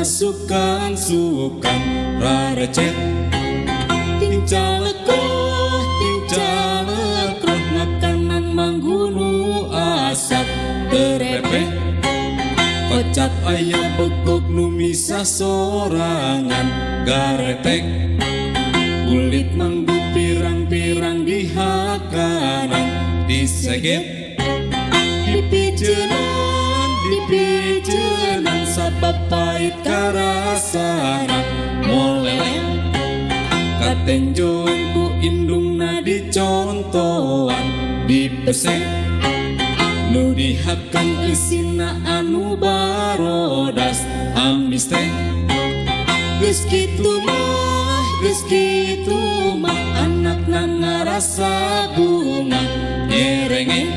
Indungna sukan-sukan rarecet. Tingcalekoh tingcalekoh ngakanan manggunu asap terepeh. Kocap aya begog nu misah sorangan garetek. Kulit manggu pirang-pirang dihakanan diseget. Dipiceunan dipiceunan sabab pait karasana moleleh. Katenjoan ku indungna dicontoan dipeseh. Nu dihakan eusina anu barodas amis teh. Geus kitu mah, geus kitu mah, anakna ngarasa bungah nyerenge.